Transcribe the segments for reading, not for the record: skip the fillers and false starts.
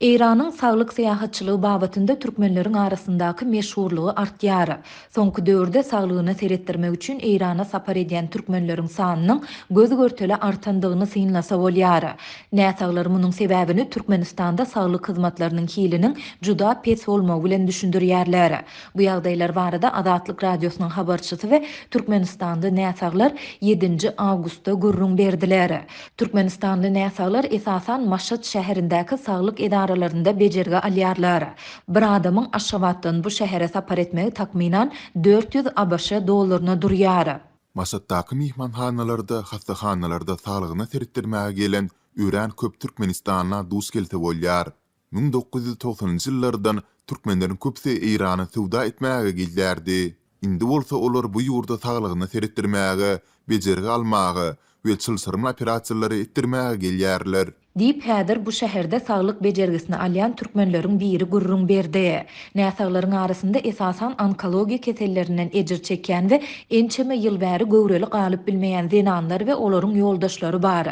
Eýranyň saglyk syýahatçylygy babatynda türkmenleriň arasyndaky meşhurlygy artýar. Soňky döwürde saglygyna seretdirmek üçin Eýrana sapar edýän türkmenleriň sanynyň göz-görtele artandygyny synlasa bolýar. Näsaglar munuň sebäbini Türkmenistanda saglyk hyzmatlarynyň hiliniň juda pes bolmagy bilen düşündirýärler. Bu ýagdaýlar barada Azatlyk Radiosynyň habarçysy we türkmenistanly näsaglar ýedinji awgustda gürrüň berdiler. Türkmenistanly näsaglar esasan Maşat şäherindäki saglyk edaralarynda bejergi alýarlar. Bir adamyň Aşgabatdan bu şähere sapar etmegi takmynan 400 abş dollaryna durýar. Maşatdaky myhmanhanalarda, hassahanalarda saglygyna seretdirmäge gelen örän köp türkmenistanla duş gelse bolýar. 1990-njy ýyllardan türkmenleriň köpüsi Eýrana söwda etmäge gelýärdi. Indi bolsa olar bu ýurda saglygyna seretdirmäge, bejergi almaga we çylşyrymly operasiýalary etdirmäge gelýärler. Diýip, häzir bu şäherde saglyk bejergisini alýan türkmenleriň biri gürrüň berdi. Näsaglaryň arasynda esasan onkologiýa kesellerinden ejir çekýän we ençeme ýyl bäri göwreli galyp bilmeýän zenanlar we olaryň ýoldaşlary bar.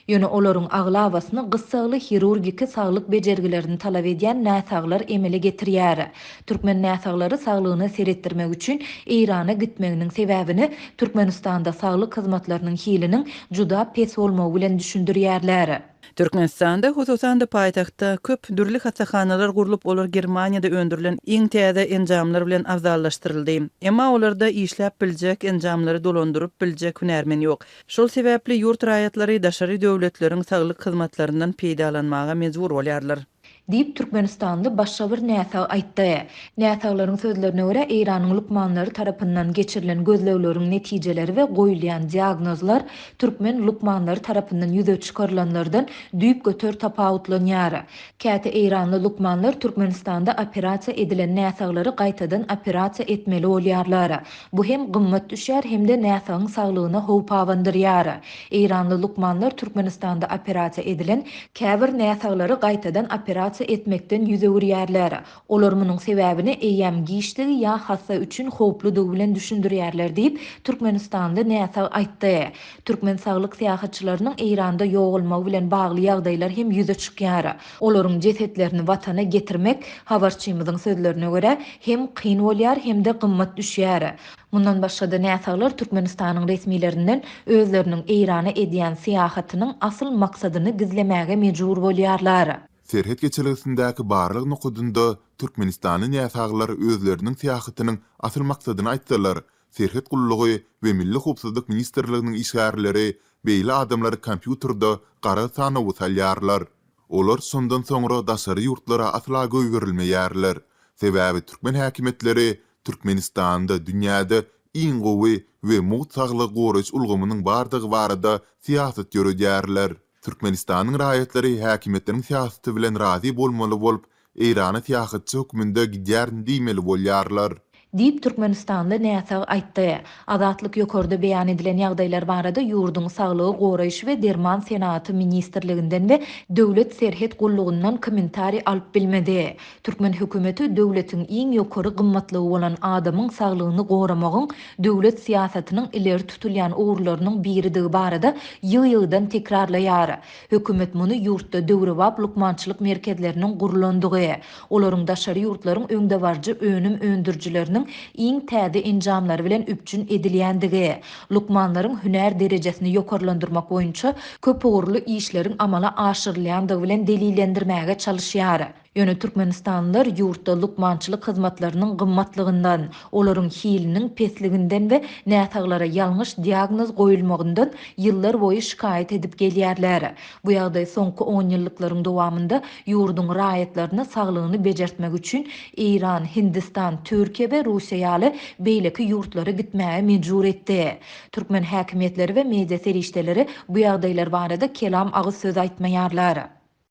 Ýöne olaryň aglabasyny gyssagly hirurgiki saglyk bejergilerini talap edýän näsaglar emele getirýär. Türkmen näsaglary saglygyna seretdirmek üçin Eýrana gitmeginiň sebäbini Türkmenistanda saglyk hyzmatlarynyň hiliniň juda pes bolmagy bilen düşündirýärler. Türkmenistanda, hususan-da paýtagtda köp dürli hassahanalar gurlup, olar Germaniýada öndürilen iň täze enjamlar bilen abzallaşdyryldy. Emma olarda işläp biljek, enjamlary dolandyryp biljek hünärmen ýok. Şol sebäpli ýurt raýatlary daşary döwletleriň saglyk hyzmatlaryndan peýdalanmaga mejbur bolýarlar. Diýip, türkmenistanly başga bir näsag aýtdy. Näsaglaryň sözlerine görä, Eýranyň lukmanlary tarapyndan geçirilen gözlegleriň netijeleri we goýulýan diagnozlar türkmen lukmanlary tarapyndan ýüze çykarylanlardan düýpgöter tapawutlanýar. Käte eýranly lukmanlar Türkmenistanda operasiýa edilen näsaglary gaýtadan operasiýa etmeli bolýarlar. Bu hem gymmat düşýär hem-de näsagyň saglygyna howp abandyrýar. Eýranly lukmanlar Türkmenistanda operasiýa edilen käbir näsaglary gaýtadan operasiýa etmekden ýüz öwürýärler. Olar munuň sebäbini eýýäm giçdigi ýa hassa üçin howpludygy bilen düşündirýärler diýip, türkmenistanly näsag aýtdy. Türkmen saglyk syýahatçylarynyň Eýranda ýogalmagy bilen bagly ýagdaýlar hem ýüze çykýar. Olaryň jesetlerini watana getirmek, habarçymyzyň sözlerine görä, hem kyn bolýar, hem-de gymmat düşýär. Mundan başga-da näsaglar Türkmenistanyň resmilerinden özleriniň Eýrana edýän syýahatynyň asyl maksadyny gizlemäge mejbur bolýarlar. Serhet geçelgesindäki barlag nokadynda türkmenistanly näsaglar özleriniň syýahatynyň asyl maksadyny aýtsalar, Serhet gullugy we Milli howpsuzlyk ministrliginiň işgärleri beýle adamlary kompýuterde gara sanawa salýarlar. Olar şondan soňra daşary ýurtlara asla goýberilmeýärler. Sebäbi türkmen häkimiýetleri Türkmenistanda dünýäde iň gowy we mugt saglygy goraýyş ulgamynyň bardygy barada syýasat ýöredýärler. Türkmenistanyň raýatlary häkimiýetleriň syýasaty bilen razy bolmaly bolup, Eýrana syýahatçy hökmünde gidýärin diýmeli bolýarlar. Diýip, türkmenistanly näsag aýtdy. Azatlyk ýokarda beýan edilen ýagdaýlar barada ýurduň Saglygy goraýyş we derman senagaty ministrliginden we Döwlet serhet gullugyndan kommentariý alyp bilmedi. Türkmen hökümeti döwletiň iň ýokary gymmatlygy bolan adamyň saglygyny goramagyň döwlet syýasatynyň ileri tutulýan ugurlarynyň biridigi barada ýygy-ýygydan tekrarlaýar. Hökümet muny ýurtda döwrebap lukmançylyk merkezleriniň gurlandygy, olaryň daşary ýurtlaryň öňdebaryjy önüm öndürijileriniň iň täze enjamlary bilen üpjün edilýändigi, lukmanlaryň hünär derejesini ýokarlandyrmak boýunça köpugurly işleriň amala aşyrylýandygy bilen delillendirmäge çalyşýar. Ýöne türkmenistanlylar ýurtda lukmançylyk hyzmatlarynyň gymmatlygyndan, olaryň hiliniň pesliginden we näsaglara ýalňyş diagnoz goýulmagyndan ýyllar boýy şikaýat edip gelýärler. Bu ýagdaý soňky onýyllyklaryň dowamynda ýurduň raýatlaryny saglygyny bejertmek üçin Eýran, Hindistan, Türkiýe we Russiýa ýaly beýleki ýurtlara gitmäge mejbur etdi. Türkmen häkimiýetleri we media serişdeleri bu ýagdaýlar barada kelam agyz söz aýtmaýarlar.